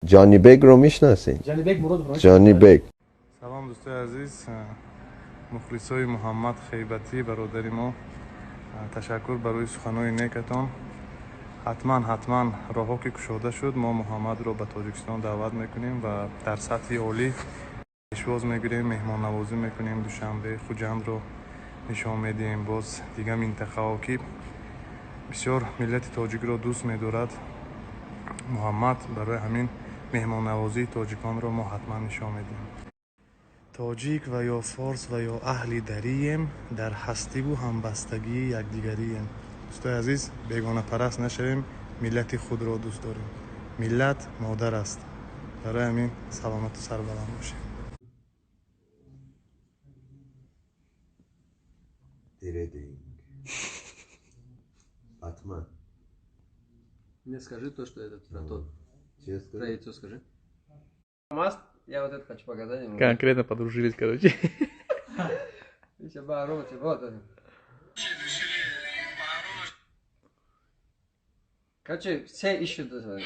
Ҷонибек ро мешиносед? Ҷонибек Муродов. Ҷонибек. Салом, дӯстои азиз, мухлисои Муҳаммад Хейбатӣ, бародари мо. Ташаккур барои суханои некатон. Ҳатман, ҳатман роҳҳо ки кушода шуд, мо Муҳаммадро ба Тоҷикистон даъват мекунем ва дар сатҳи олӣ пешвоз мегирем, меҳмоннавозӣ мекунем, Душанбе, Хуҷандро нишон медиҳем, боз дигар минтақаҳо, ки бисёр миллати тоҷикро дӯст медорад Муҳаммад. Барои ҳамин меҳмоннавозии тоҷиконро мо ҳатман нишон медиҳем. Тоҷик ва ё форс ва ё аҳли дарием, дар ҳастиву ҳамбастагии якдигарием. Дӯстои азиз, бегонапараст нашавем, миллати худро дӯст дорем. Миллат модар аст. Барои ҳамин саломату сарбаланд бошем. Direding. Ҳатман. Мне скажи то, что этот, про тот. Честно Про скажу? Яйцо скажи. Маст, я вот это хочу показать ему. Конкретно подружились, короче. Еще бороться, вот он. Короче, все ищут это.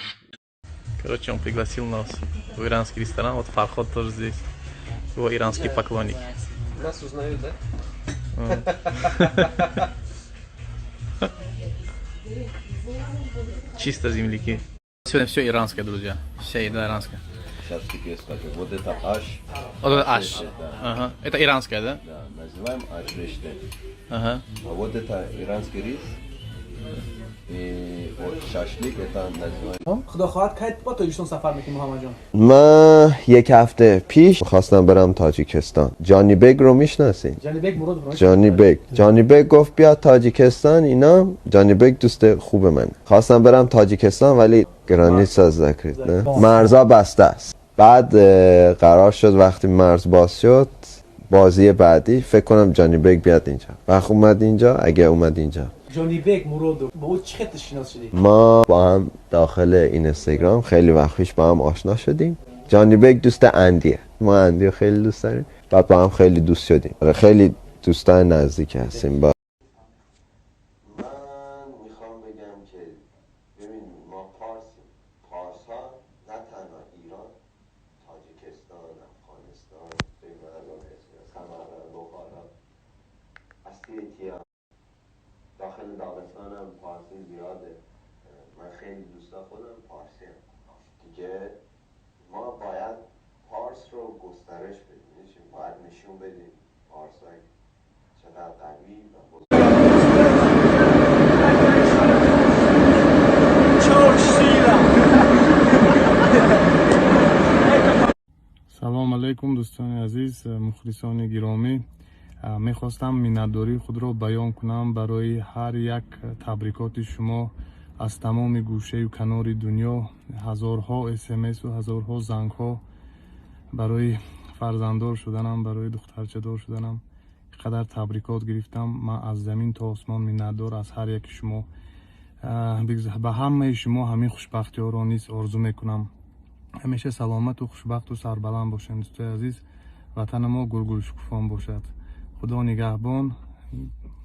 Короче, он пригласил нас в иранский ресторан. Вот Фарход тоже здесь. Его иранский поклонник. Нас узнают, да? Чисто земляки. Сегодня все иранское, друзья. Вся еда иранская. Сейчас тебе скажу. Вот это аш. Вот это аш. Да. Ага. Это иранское, да? Да, называем аш реште. Ага. А вот это иранский рис. И вот шашлык это называем. Худо хоҳад, кай ба Тоҷикистон сафар мекунӣ, Муҳаммадҷон? من یک هفته پیش خواستم برم تاجیکستان. جانی رو میشناسین؟ Ҷонибек Муродов. جانی بگ. جانی بگ گفت بیا تاجیکستان اینا. جانی بگ دوست خوب من. خواستم برم تاجیکستان ولی граница закрыт, نه، مرزا بسته است. بعد قرار شد وقتی مرز باز شد، بازی بعدی فکر کنم جانی بگ بیاد اینجا. وقت اومد اینجا، اگه اومد اینجا. Ҷонибек Муродов бо ӯ чӣ хел шинос шудӣ? ما با هم داخل اینستاگرام خیلی وقت پیش با هم آشنا شدیم. جانی بگ دوست اندیه. ما اندی رو خیلی دوست داریم. بعد با هم خیلی دوست شدیم. آره، خیلی دوستان نزدیک هستیم. با من میخوام بگم که ببین، ما پارسیم. پارس ها نه تنها ایران، تاجیکستان، افغانستان، سمرقند، بخارا، استیتیا، داخل داغستان هم پارسی زیاده. من خیلی دوستا خودم پارسی هم. دیگه ما باید پارس رو گسترش بدیم. می‌دونی، باید نشون بدیم پارس چقدر قوی و بزرگ. Чоршила. Салом алейкум, дӯстони азиз, мухлисони гиромӣ. Мехостам миннатдории худро баён кунам барои ҳар як табрикоти шумо аз тамоми гӯшаю канори дунё. Ҳазорҳо смсу ҳазорҳо зангҳо барои фарзанддор шуданам, барои духтарчадор шуданам қадар табрикот гирифтам. Ман аз замин то осмон миннатдор аз ҳар яки шумо. Ба ҳамаи шумо ҳамин хушбахтиҳоро низ орзу мекунам. Ҳамеша саломату хушбахту сарбаланд бошем, дӯстои азиз. Ватани мо гулгулшукуфон бошад. Худо нигаҳбон.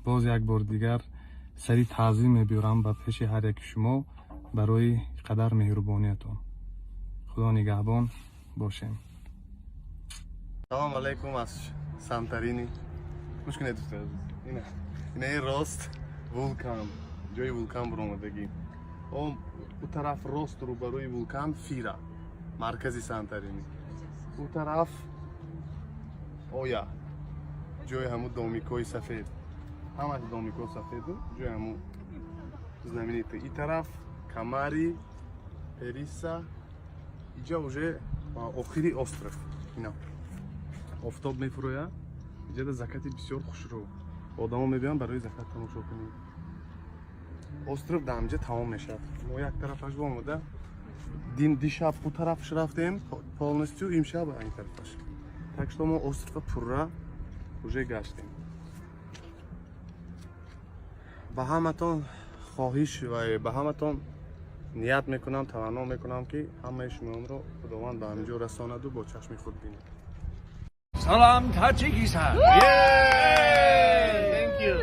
Боз як бор дигар сари таъзим мебиёрам ба пеши ҳар яки шумо барои қадар меҳрубониятон. Худо нигаҳбон бошем. Салом алейкум аз Санторини. Гӯш кунед, дӯстои азиз, ина, инаи рост вулкан, ҷои вулкан буромадагӣ. Он у тараф рост, рӯбарӯи вулкан, Фира, маркази Санторини. У тараф оя, ҷои ҳамун домикҳои сафед, ҳамаш домикҳо сафеду, ҷои ҳамун знаменитый. И тараф Камари, Периса. Иҷа уже охири остров. Ина офтоб мефурӯяд. Иҷада закати бисёр хушрӯ, одамо мебиёнд барои закат тамошо кунем. Остров дар ҳамҷа тамом мешавад. Мо як тарафаш омода дин, дишаб у тарафш рафтем полностью, имшаб ин тарафаш. Так что мо острова пурра уже гаштем. Ба ҳаматон хоҳиш ва ба ҳаматон ният мекунам, таманно мекунам, ки ҳамаи шуморо Худованд ба ҳаминҷо расонаду бо чашми худ бинед. Салом, Таджикистан! Thank you.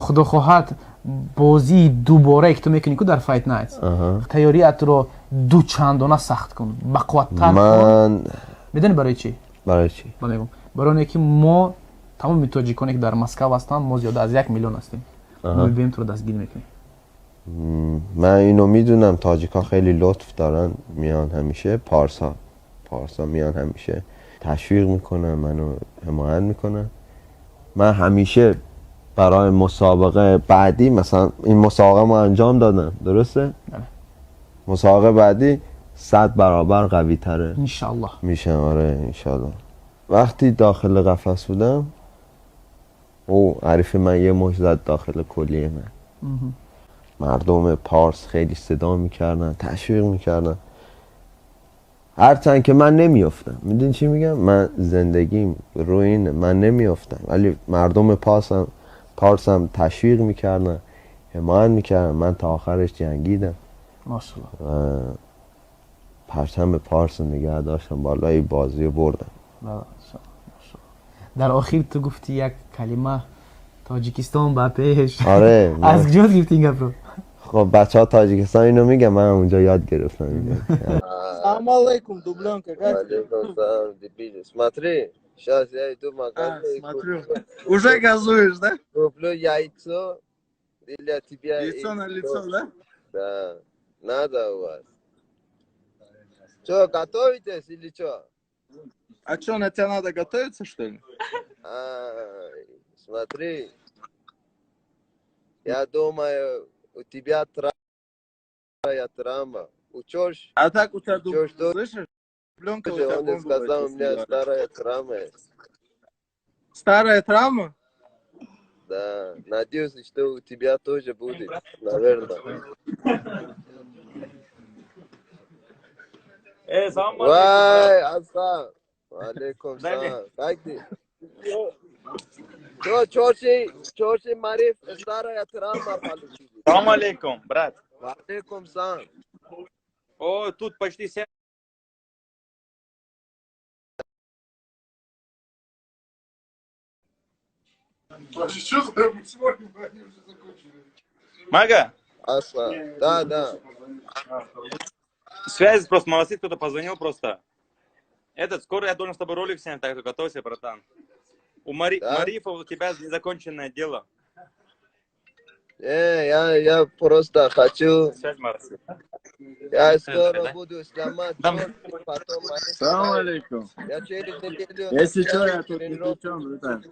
Худо хоҳад бозии дуборае ки ту мекунӣ ку дар Fight Nights, тайёриятро дучандона сахт кун, бақувваттар. Ман медонӣ барои чӣ? Барои чӣ? Ман мегӯям, барои оне ки мо тамоми тоҷиконе ки дар Москав ҳастанд, мо зиёда аз 1 миллион ҳастем, мо мебием, туро дастгирӣ мекунем. من اینو میدونم تاجیکا خیلی لطف دارن، میان همیشه پارسا پارسا میان، همیشه تشویق میکنن منو، حمایت میکنن. من همیشه برای مسابقه بعدی، مثلا این مسابقه ما انجام دادم، درسته؟ بله. مسابقه بعدی 100 برابر قوی تره انشالله. میشم. آره، انشالله. وقتی داخل قفس بودم، او حریف من یه مشت زد داخل کلیه من. مردم پارس خیلی صدا میکردن، تشویق میکردن، هرچند که من نمیافتم. میدونی چی میگم؟ من زندگیم رو اینه، من نمیافتم، ولی مردم پارسم تشویق میکردن، حمایت میکردن. من تا آخرش جنگیدم. ماشاءالله. و پرچم پارس رو نگه داشتم بالای، بازی رو بردم. بله، ماشاءالله، ماشاءالله. Дар охир ту гуфти як калима: «Тоҷикистон ба пеш». آره. Аз куҷо гирифти ин гапро? خب بچه ها تاجیکستان اینو میگن، من اونجا یاد گرفتم. Салам алейкум, дубленка, как ты? Алейкум салам, дебили. Смотри, сейчас я иду в магазин А, и смотрю. куплю, Уже газуешь, да? куплю яйцо для тебя. Яйцо и на лицо, да? Да, надо у вас. Что, готовитесь или что? А что, на тебя надо готовиться, что ли? Ай, смотри, я думаю, у тебя травма. Учишь, А так у тебя, дуб... Чё, что? Слышишь? Дубленка у тебя он бомба сказал, будет, у честно меня говоря. старая травма есть. Старая травма? Да, надеюсь, что у тебя тоже будет, наверное. Салам. Вай, Асан. Алейкум Далее. салам. Как ты? Что, Чорчи, Чорчи Мариф, старая травма получили. Салам алейкум, брат. Алейкум салам. О, тут почти 7. Мага, Аслан, да. Связь просто, молодцы, кто-то позвонил просто. Этот, скоро я должен с тобой ролик снять, так что готовься, братан. У Да? Марифа у тебя незаконченное дело. Я просто хочу, Связь, молодцы. Я скоро Да? буду сломать Там. Чорчи, потом Мариф. Салам алейкум. Я через неделю Если что, я начинаю тут не при тренировку. чем, братан.